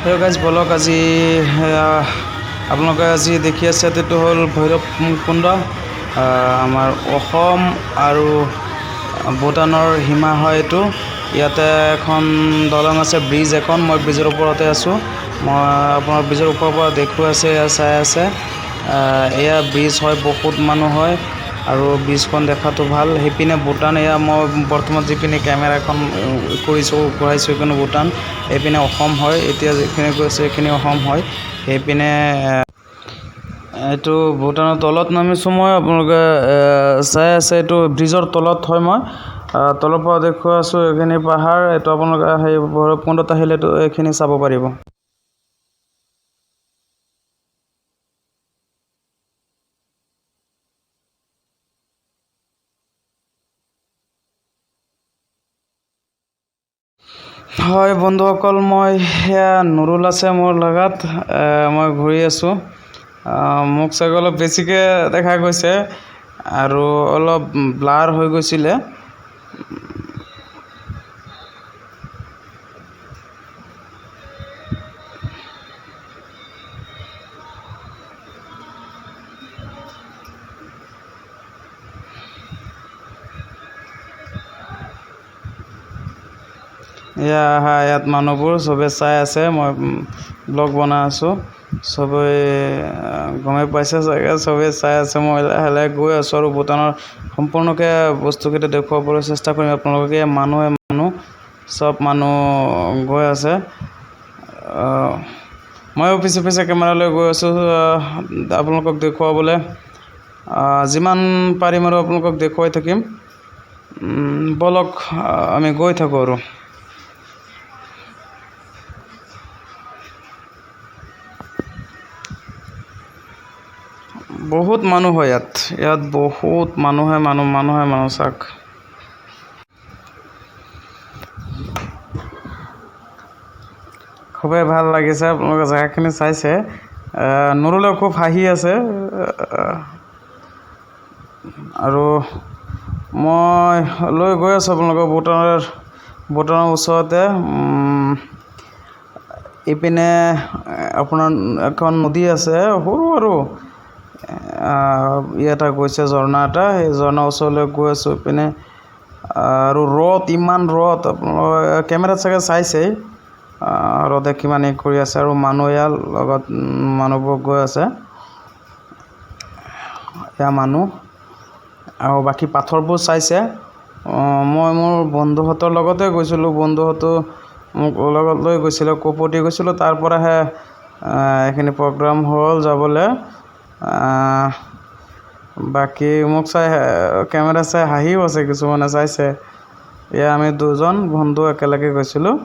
Hello' guys, বলক আজি আপোনালোকে আজি দেখি আছে এইটো হ'ল ভৈৰৱকুণ্ড, আমাৰ অসম আৰু ভূটানৰ সীমা হয় এইটো। ইয়াতে এখন দলং আছে, ব্ৰিজ এখন। মই ব্ৰিজৰ ওপৰতে আছোঁ। মই আপোনাৰ ব্ৰিজৰ ওপৰৰ পৰা দেখুৱাই আছে, এয়া চাই আছে। এয়া ব্ৰিজ হয়, বহুত মানুহ হয় আৰু ব্ৰিজখন দেখাটো ভাল। সেইপিনে ভূটান, এয়া মই বৰ্তমান যিপিনে কেমেৰাখন কৰিছোঁ, ঘূৰাইছোঁ, সেইপিনে ভূটান, এইপিনে অসম হয়। এতিয়া যিখিনি গৈছে সেইখিনি অসম হয়। সেইপিনে এইটো ভূটানৰ তলত নামিছোঁ মই। আপোনালোকে চাই আছে, এইটো ব্ৰিজৰ তলত হয়। মই তলৰ পৰা দেখুৱাই আছোঁ, এইখিনি পাহাৰ। এইটো আপোনালোকে সেই ভৈৰৱকুণ্ডত আহিলে এইটো এইখিনি চাব পাৰিব। হয় বন্ধুসকল, মই সেয়া নুৰুল আছে মোৰ লগত, মই ঘূৰি আছোঁ। মোক চাগে অলপ বেছিকৈ দেখা গৈছে আৰু অলপ ব্লাৰ হৈ গৈছিলে। এয়া আহা, ইয়াত মানুহবোৰ চবে চাই আছে। মই ব্লগ বনাই আছোঁ, চবে গমেই পাইছে চাগে, চবে চাই আছে। মই লাহে লাহে গৈ আছোঁ আৰু ভূটানৰ সম্পূৰ্ণকৈ বস্তুকেইটা দেখুৱাবলৈ চেষ্টা কৰিম আপোনালোকে। মানুহে মানুহ, চব মানুহ গৈ আছে। ময়ো পিছে পিছে কেমেৰা লৈ গৈ আছোঁ আপোনালোকক দেখুৱাবলৈ। যিমান পাৰিম আৰু আপোনালোকক দেখুৱাই থাকিম। ব'লক, আমি গৈ থাকোঁ। আৰু বহুত মানুহ হয় ইয়াত, ইয়াত বহুত মানুহে মানুহ, মানুহে মানুহ। চাওক, খুবেই ভাল লাগিছে। আপোনালোকে জেগাখিনি চাইছে। নুৰুলেও খুব হাঁহি আছে। আৰু মই লৈ গৈ আছোঁ আপোনালোকৰ ভূটানৰ ওচৰতে। ইপিনে আপোনাৰ এখন নদী আছে সৰু, আৰু এটা গৈছে ঝৰ্ণা এটা, সেই ঝৰ্ণাৰ ওচৰলৈ গৈ আছোঁ ইপিনে। আৰু ৰ'দ, ইমান ৰ'দ, আপোনালোকে কেমেৰাত চাগে চাইছেই ৰ'দে কিমান ই কৰি আছে। আৰু মানুহ ইয়াৰ লগত মানুহবোৰ গৈ আছে, এয়া মানুহ আৰু বাকী পাথৰবোৰ চাইছে। মই মোৰ বন্ধুহঁতৰ লগতে গৈছিলোঁ, বন্ধুহঁতো মোক লগত লৈ গৈছিলে। কপতি গৈছিলোঁ, তাৰ পৰাহে এইখিনি প্ৰগ্ৰাম হ'ল যাবলৈ। বাকী মোক চাই, কেমেৰা চাই হাঁহিও আছে কিছুমানে, চাইছে। এয়া আমি দুজন বন্ধু একেলগে গৈছিলোঁ।